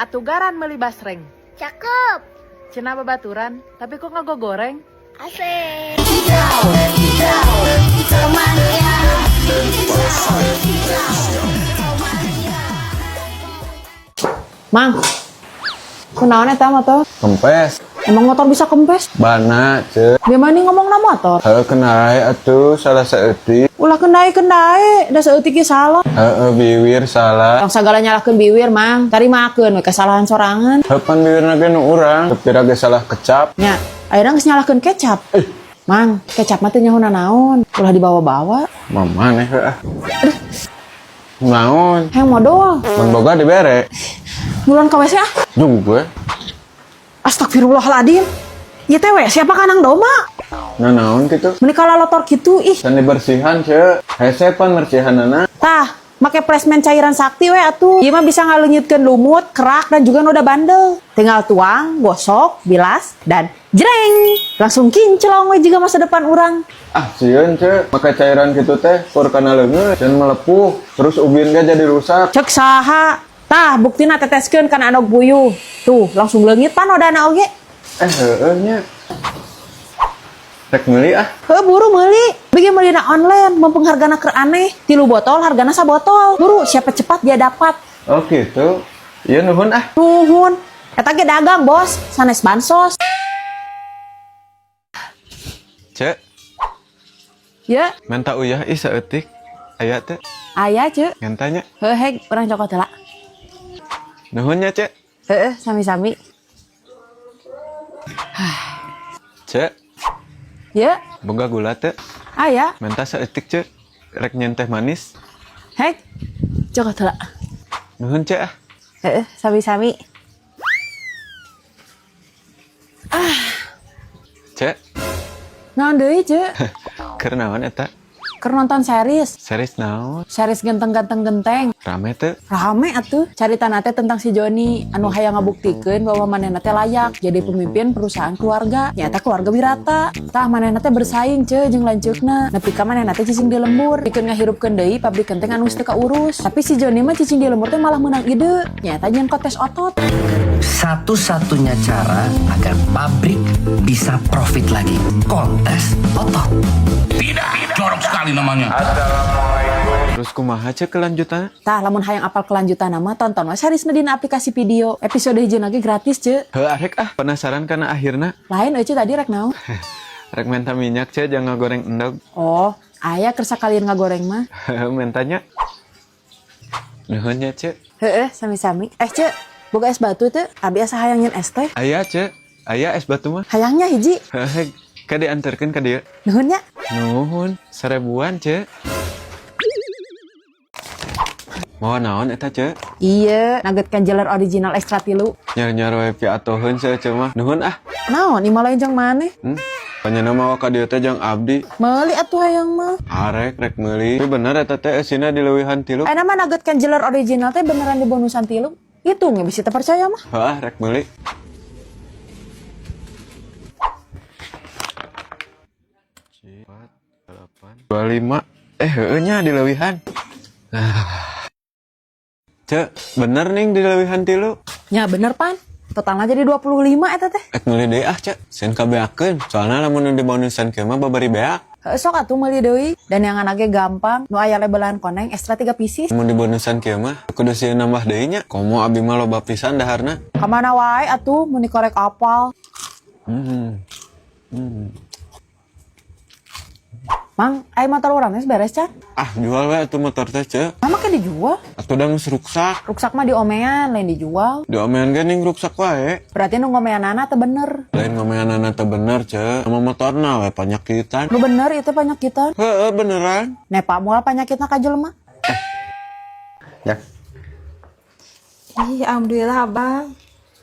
Katugaran meuli basreng. Cakep. Cenah babaturan, tapi kok ngagogoreng? Asik. Mang, kunaon eta motor? Kempes. Emang motor bisa kempes? Bana, ce. Gimana nih ngomong na motor? Heuh kendae atuh salah saeutik. Ulah kendai-kendai, da saeutik ge salah. Heueuh biwir salah. Tong sagala nyalahkeun biwir, Mang. Tarimakeun we kesalahan sorangan. Heuh pan biwirna ge nu urang, teu pira ge salah kecap. Nya, ayeuna geus nyalahkeun kecap. Eh. Mang, kecap mah teu nyaho naon. Ulah dibawa-bawa. Mama nih heuh. Naon? Hayang modol. Mun boga dibere. Bulan ka WC ah. Jung gue. Astagfirullahaladzim. Ieu teh WC apa kandang domba? Nah naon kitu? Meuni kalalotor kitu ih. Can dibersihan, ce. Hese pan mersihanana. Tah, make placement cairan sakti we atuh. Ieu mah bisa ngaleungitkeun lumut, kerak dan juga noda bandel. Tinggal tuang, gosok, bilas dan jreng. Langsung kinclong we juga masa depan urang. Ah, sieun, ce. Make cairan kitu teh kur kana leungeun dan melepuh. Terus ubin ge jadi rusak. Cek saha? Tah, buktina teteskeun kana andog puyuh. Tuh, langsung leungit pan nodana oge. Eh, heueuh nya. Rek meuli ah. Heuh, buru meuli. Bagi meulina online, mumpung hargana keur aneh. 3 botol hargana sabotol. Buru, siapa cepat dia dapat. Oh gitu. Iya nuhun ah. Nuhun. Eta ge dagang, Bos. Sanes bansos. Cek, Ya, menta uyah ih saeutik. Aya teh. Aya, Cek. Ngentanya. Heuh, heg, urang cokot heula. Nuhun nya, Cek. Heeh, sami-sami. Cek, Ya, boga gula teh. Aya. Menta saeutik, Cek. Rek nyen teh manis. Heg. Cokot heula. Nuhun, Cek ah. Heeh, sami-sami. Cek, Naon deui, Cek? keur naon eta? Keur nonton series. Series naon? Series genteng-ganteng genteng. Rame teh. Rame atuh. Caritana teh tentang si Joni anu hayang ngabuktikeun bahwa manehna teh layak jadi pemimpin perusahaan keluarga. Nyata keluarga Wirata. Tah manehna teh bersaing ce jeung lanceukna. Nepi ka manehna teh cicing di lembur, pikeun ngahirupkeun deui pabrik kenteng anu geus teu kaurus. Tapi si Joni mah cicing di lembur teh malah meunang ide. Nyata jeung kontes otot. Satu-satunya cara agar pabrik bisa profit lagi, kontes otot. Tidak, jorok sekali namanya. Terus kumaha Cek kelanjutannya? Tah lamun hayang apal kelanjutan mah tonton we seriesna dina aplikasi video. Episode hiji lagi gratis ce. Heuh arek ah, penasaran kana akhirna. Lain euy tadi rek naon? Rek menta minyak, Cek, jangan ngagoreng endog. Oh, aya keur sakalian ngagoreng mah. Mentanya. Nuhun nya, Cek. Heeh, sami-sami. Eh, Cek, boga es batu teu? Abi asa hayang nyeun es teh. Aya, Cek. Aya es batu mah. Hayangnya hiji. Heuh, ka diantarkeun ka dieu. Nuhun nya. Nuhun, 1000-an, Cek. Mau naon eta, Cek? Iya, nugget kanjeler original ekstra 3. Nyar-nyar we piatoheun Cek mah. Nuhun ah. Naon, imah lain jang maneh? Panyana mawa ka dieu teh jang abdi. Meuli atuh hayang mah. Arek rek meuli. Tapi bener eta teh eusina dileuwihan 3. Ayeuna mah nugget kanjeler original teh beneran di bonusan 3. Itu nggak bisa terpercaya mah. Heuh, rek meuli. 4, 8, 25. Eh, heueuh nya dileuwihan. Ah. Cek, bener ning dileuwihan 3. Ya bener pan. Totalnya jadi 25 eta teh. Ek meuli deui ah, Cek. Sieun kabeakeun. Soalna lamun di bonusan kieu mah babari beak. Heuh, sok atuh meuli deui. Dan yang anaknya gampang, nu aya labelan koneng ekstra 3 pieces. Mun di bonusan kieu mah kudu sieun nambah deui nya. Komo abi mah loba pisan daharna. Kamana wae atuh mun dikorek apal. Mang, ai motor urang geus beres can? Ah, jual we atuh motor teh, Cek. Mama ke dijual? Atuh da geus ruksak. Ruksak mah diomean, lain dijual. Diomean ge ning ruksak wae. Berarti nu ngomeanana teu bener. Lain ngomeanana teu bener, Cek. Sama motorna we panyakitan. Nu bener itu panyakitan. Heeh, beneran. Nepa moal panyakitna ka jelema. Ya. Ih, alhamdulillah abang.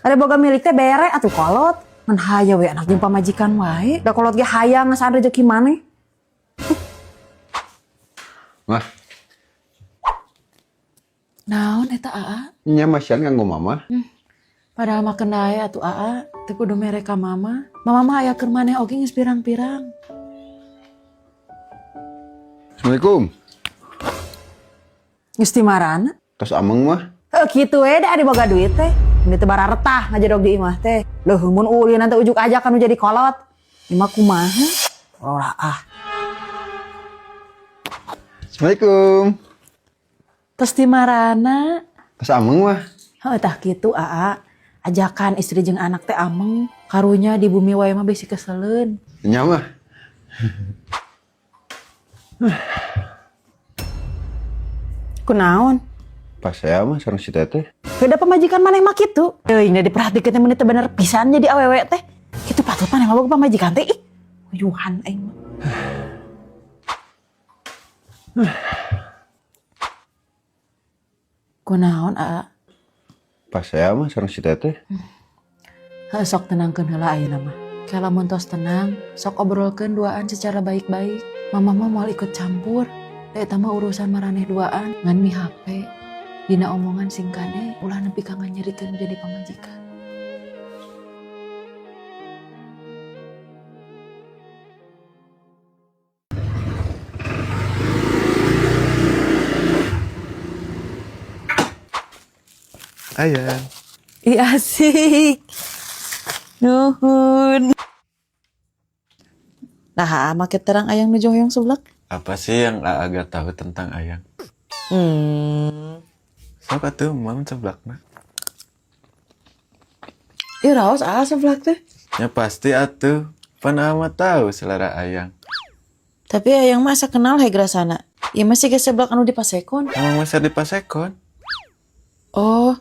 Ada boga milik teh bere atuh kolot. Mun hayo we anak jeung pamajikan wae. Da kolot ge hayang ngasaan rezeki maneh. Mah, Naon eta Aa? nya masian nganggo mama. Padahal mah kendae atuh Aa, teu kudu mere ka mama. Mama mah aya keur maneh oge geus pirang-pirang. Assalamualaikum. Geus ti marana? Tos ameng mah. Heuh kitu we da ari boga duit teh. Ini teh bararetah ngajedog di imah teh. Leuh mun ulin nanti ujuk aja kan jadi kolot. Imah kumaha? Ora ah. Assalamualaikum. Tos di marana? Pas ameng mah. Heuh tah kitu aa. Ajakan istri jeung anak teh ameng. Karunya di bumi wae mah bisi keseleun. Nya mah. Kunaon? Pas saya mah sareng si teteh. Beda pamajikan maneh mah kitu. Teuing da diperhatikeun teh mun teu bener pisan jadi awewe teh. Kitu patut maneh mah boga pamajikan teh ih. Uyuhan aing mah. Kunaon aa? Pas saya mah sareng si teteh. Heuh, sok tenangkeun heula ayeuna mah. Kalau mun tos tenang, sok obrolkeun duaan secara baik-baik. Mama mah moal ikut campur. Da eta mah urusan maraneh duaan ngan mi HP. Dina omongan sing kade ulah nepi ka nganyerikeun jadi pamajikan. Ayang. Ih asik. Nuhun. Nah, make terang ayang nuju hoyong seblak. Apa sih yang Aa gak tahu tentang Ayang? Sok atuh mam seblakna. Ih raos ah seblak teh. Ya pasti atuh. Pan Aa mah tahu selera Ayang. Tapi ayang mah asa kenal heug rasana. Ieu mah siga seblak anu di pasekon. Emang masa di pasekon? Oh,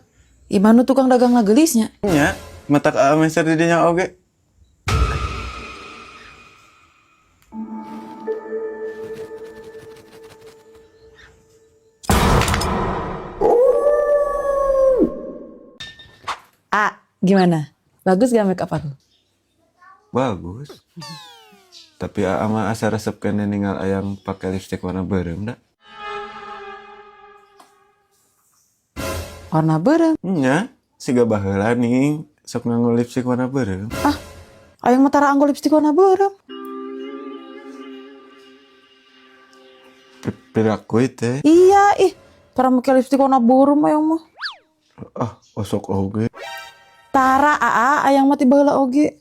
imah nu tukang dagang lagelisnya. Nya, matak Aa meser di dinya oge. A, gimana? Bagus gak make up aku? Bagus. Tapi Aa mah asa resep keneh ningal Ayang pakai lipstick warna beureum da. Warna beureum. Nya, siga baheula nih sok nganggo lipstick warna beureum. Ah, ayang mah tara anggo lipstick warna beureum. Piraku teh. Iya, ih, tara make lipstick warna beureum ayang mah. Ah, osok oge. Tara aa, ayang mah ti baheula oge.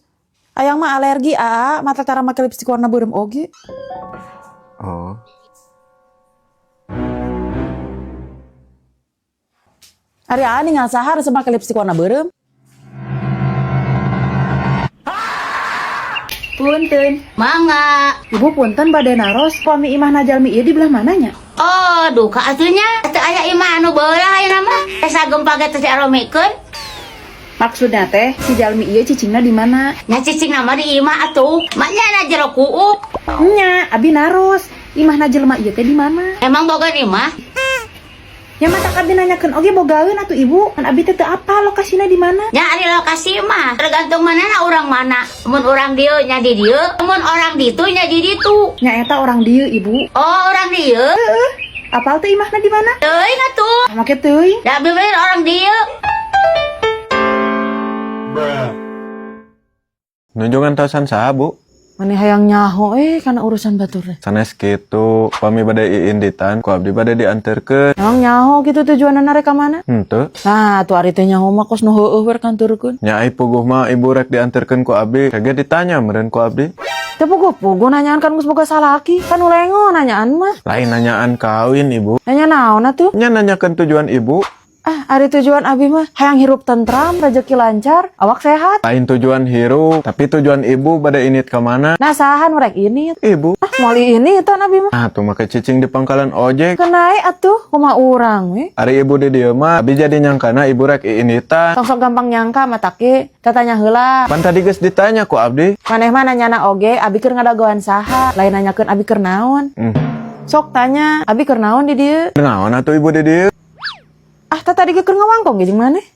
Ayang mah alergi aa, mata tara make lipstick warna beureum oge. Oh. Ari aa ningal saha resep make lipstick warna beureum? Punten. Mangga. Ibu punten bade naros, pami imahna jalmi ieu di belah mananya? Oh, duka atunya. Teu aya imah anu beulah ayeuna mah. Asa gempa ge teu diaromikeun. Maksudna teh si jalmi ieu cicingna di mana? Nya cicingna mah di imah atuh. Maknya na jero kuuk. Nya, abi naros. Imahna jelema ieu teh di mana? Emang boga imah? Nya matak abi nanyakeun oge bogaeun atuh ibu. Kan abi teh teu apal lokasina di mana? Nya ari lokasi mah tergantung manana urang mana. Mun urang dieu nya di dieu, mun orang ditu nya di ditu. Nya eta orang dieu ibu. Oh, orang dieu. Heeh. Apal teh imahna di mana? Teuing atuh. Make teuing. Da abi bener orang dieu. Nunjungan tosan saha, Bu? Mani hayang nyaho kana urusan batur teh. Sanes kitu, pami bade iinditan, ku abdi bade dianterkeun. Emang nyaho gitu tujuanna rek ka mana? Henteu. Nah, tuh ari teh nyaho mah kos nu heueuh we kanturkeun. Nya ai puguh mah ibu rek dianterkeun ku abdi, kagak ditanya meureun ku abdi. Teu puguh-puguh nanyaan kan geus boga salaki, kan nu lengo nanyaan mah. Lain nanyaan kawin ibu. Nanya naon atuh? Nya nanyakeun tujuan ibu. Ah, ari tujuan abi mah hayang hirup tentram, rezeki lancar, awak sehat. Lain tujuan hirup, tapi tujuan ibu bade init ka mana? Nah, saha nu rek ini? Ibu. Ah, moal ini itu abi mah. Ah, tuh make cicing di pangkalan ojek. Kenai atuh kumaha urang we. Ari ibu di dieu mah, abi jadi nyangkana ibu rek iinitan. Tong sok gampang nyangka mah take, tatanya heula. Pan tadi geus ditanya ku abdi. Maneh mah nanyana oge, abi keur ngadagoan saha, lain nanyakeun abi keur naon. Sok tanya, abi keur naon di dieu? Naon atuh ibu di dieu? Ah, tah tadi ge keur ngawangkong ge jeung maneh.